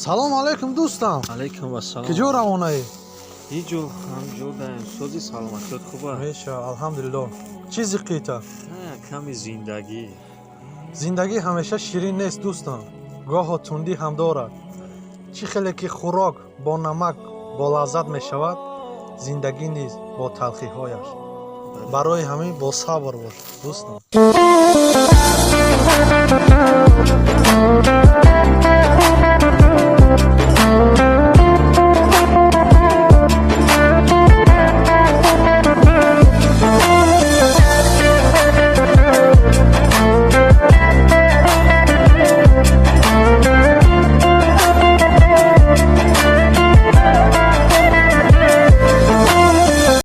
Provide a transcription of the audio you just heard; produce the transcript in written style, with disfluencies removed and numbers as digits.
Салом алейкум, дӯстам. Алейкум ассалом. Куҷо равонаӣ? Ҳиҷо, ҳамҷо даем. Сози, саломатиёт хуб аст? Меша, алҳамдулилло. Чӣ зиқита? Ками зиндагӣ. Зиндагӣ ҳамеша ширин нест, дӯстам, гоҳо тундӣ ҳам дорад. Чӣ хеле ки хӯрок бо намак болаззат мешавад, зиндагӣ низ бо талхиҳояш. Барои ҳамин бо сабр бош, дӯстам.